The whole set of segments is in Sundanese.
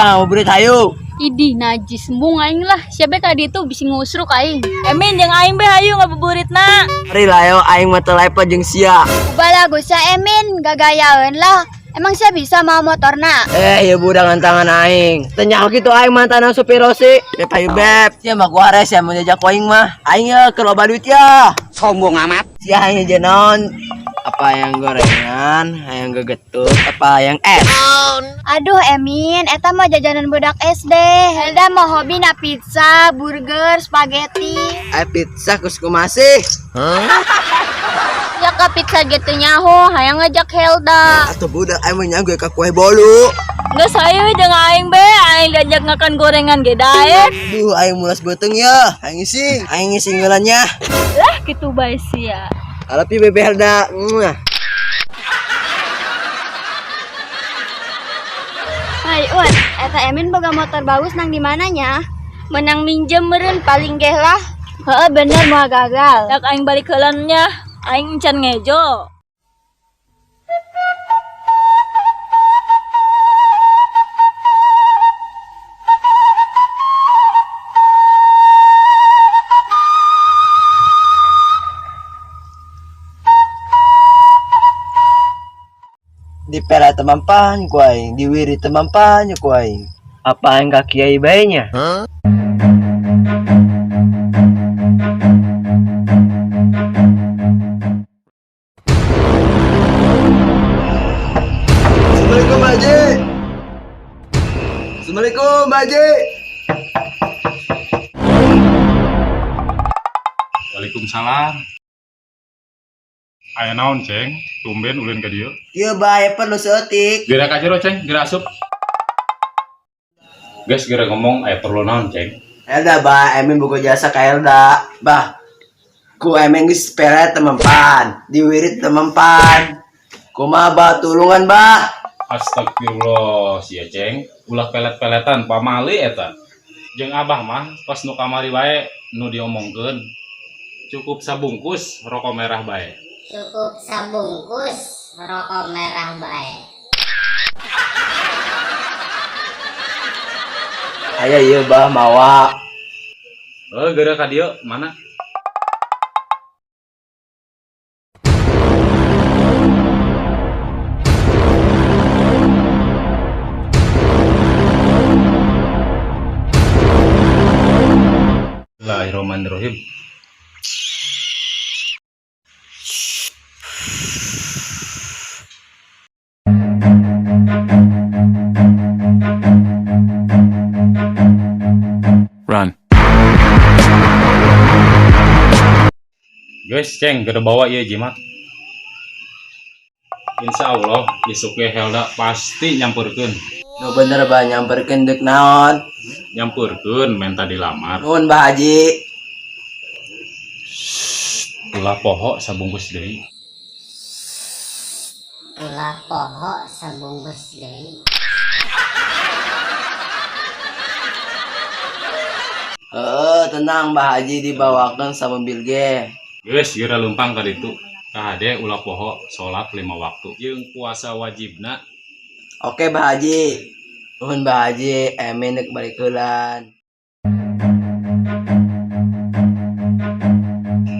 Helda ngabuburit hayu. Idih najis embung aing lah. Siapa ka ditu bisi ngusruk aing. Emin jeung aing be hayu ngabuburitna. Mari lah yo aing mah teu level jeung sia. Balagu sia Emin gagayaeun lah. Emang sia bisa mau motorna? Eh, ya budak tangan aing. Teu nyaho kitu aing mantan supir Rossi. Beb hayu beb. Sia mah gua res ya mun jajak ku aing mah. Aing ya keur loba duit ya. Sombong amat. Sia aing jeung naon? Apa yang gorengan, yang gegetut, apa yang es? Aduh Emin, eta mah jajanan budak SD. Helda mah hobi na pizza, burger, spaghetti. Eh pizza kus kumasih. Ya ka pizza gitu nyaho, hayang ngajak Helda. Atau budak aing mah nyago ka kue bolu. Geus hayu jeung aing be, aing diajak ngakan gorengan ge daek. Duh, aing mulas beuteung ya. Aing ngising, aing ngising heula nya. Lah kitu bae sia. Alapi bebe Helda. Mwah. Hai Ut, eta Emin boga motor bagus nang di mananya? Menang minjem meureun paling geh lah. Heeh bener moal gagal. Dak aing balik heula nya, aing encan ngejo. Di pela temampan ku aing, di wiri temampan ku aing. Apa aing ka kiai bae nya? Assalamualaikum Haji. Assalamualaikum Haji. Waalaikumsalam. Aya naon, Ceng? Tumben ulin ka dieu. Ieu bae perlu seutik. Geura ka jero, Ceng, geura asup. Geus geura ngomong aya perlu naon, Ceng? Elda bah, Emin boga jasa ka Elda. Bah, ku Emin geus pere temempan, diwirit temempan. Kumaha bah tulungan bah. Astagfirullah, sia Ceng, ulah pelet-peletan pamali eta. Jeung abah mah pas nu kamari bae nu diomongkeun. Cukup sabungkus rokok merah bae. Cukup sabungkus rokok merah bae. Aya ieu bah mawa. Heuh, geura ka dieu mana? Bismillahirrahmanirrahim. Run. Guys, Ceng, geura bawa ieu jimat. Insya Allah, isuk ge Helda pasti nyamperkeun. Nu bener bah nyamperkeun deuk naon? Nyamperkeun menta dilamar. Nuhun Bah Haji. Ulah poho sabungkus deui. Ulah poho sabungkus deui. Heeh, tenang Bah Haji dibawakeun samobil ge. Geus geura leumpang ka ditu. Kahade ulah poho salat 5 waktu jeung puasa wajibna. Oke Bah Haji. Nuhun Bah Haji, Emin deuk balik heulan.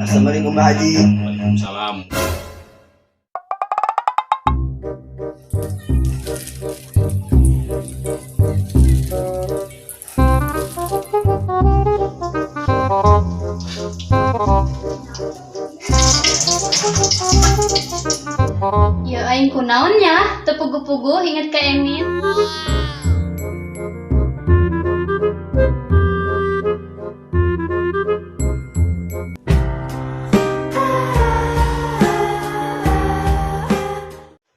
Assalamualaikum Bah Haji. Waalaikumsalam. Ya aing kunaon nya, teu puguh-puguh inget ka Emin.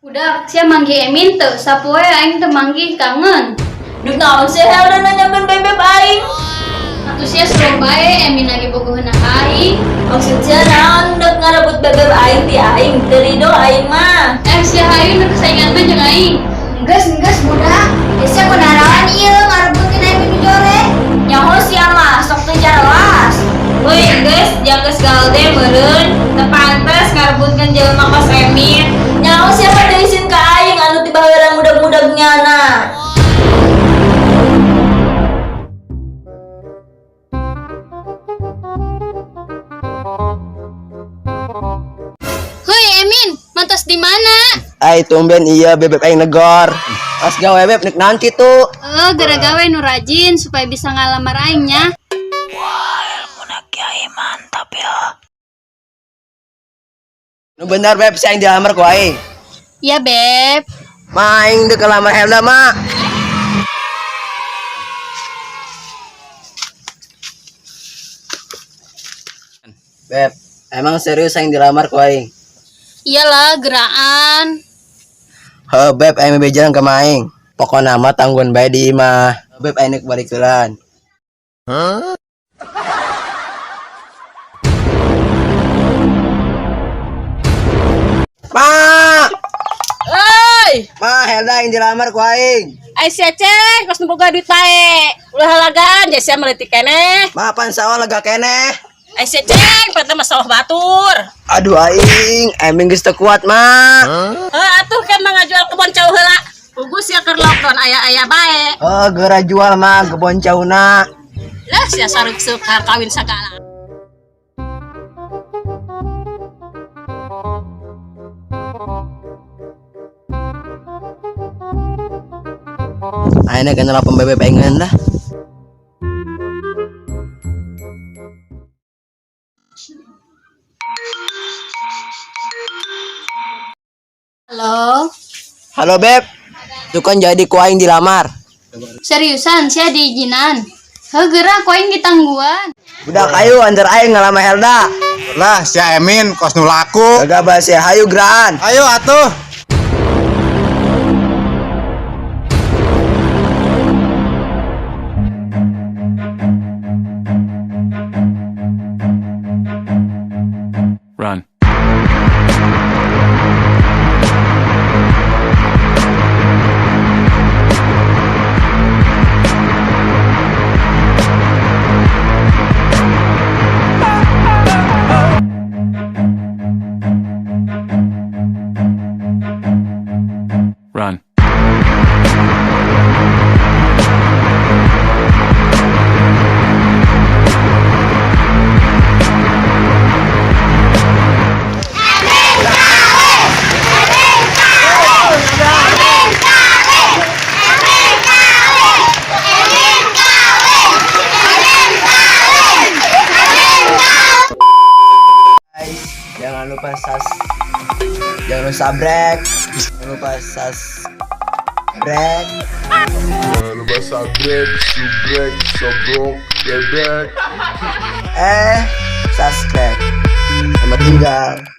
Udah, sia manggih Emin teu, sapoe aing teu manggih kangen. Duh naon sih Helda nanyakeun bebeb aing? Atuh sia suruh bae Emin lagi bogoheun ka aing. Maksud sia naon dek ngarebut bebeb aing ti aing? Teu rido aing mah. Sia hayu nu kesaingan mah jeung aing. Enggeus enggeus budak. Geus kunarawan ieu ngarebutkeun aing nu jore. Nyaho sia mah sok teu jelas. Woi geus jangan geus galde meureun, teu pantes ngarebutkeun jelema kos Emin. Nyaho sia mah teu isin ka aing anu ti baheula mudag-mudag nyana. Ai tumben iya bebek aing negor. Pas gawe beb nek naon kitu? Gara gawe nu rajin supaya bisa ngalamar aing nya. Nu bener beb si aing dilamar ku aing. Iya beb. Ma aing deuk ngelamar Helda ma. Beb, emang serius aing dilamar ku aing? Iyalah geraan. He beb aing bebejaran ka aing. Pokona mah tangguhan bae di imah. Beb aing nek balik heulaan. Ma! Euy, Ma, Helda aing dilamar ku aing. ai sia ceng, kos nu boga duit bae. Ulah halagan, ja sia meuletik keneh. Ma, pan sawah lega keneh. Ai sia ceng, pan mah sawah batur. Aduh aing, aing geus teu kuat, Ma. Heuh atuh kan mah ngajual kebon cau heula. Pugu sia keur lockdown aya-aya bae. Oh, geura jual mah kebon cauna. Lah sia sareuk-seuk kawin sagala. Aing kenal apa bebek aing lah. Halo. Halo beb, itu kan jadi ku aing dilamar. Seriusan sia diizinan. Heuh geura ku aing ditangguan. Udah kayu antar aing ngalamar Helda. Lah, si Emin kos nu laku. Gagah bahasa hayu geraan. Ayo atuh. Run. Run. Guys, jangan lupa sas, jangan lupa sabrek, jangan lupa sas, brek. Jangan lupa subscribe, subrek, sobrok, bebek. Subscribe. Selamat tinggal.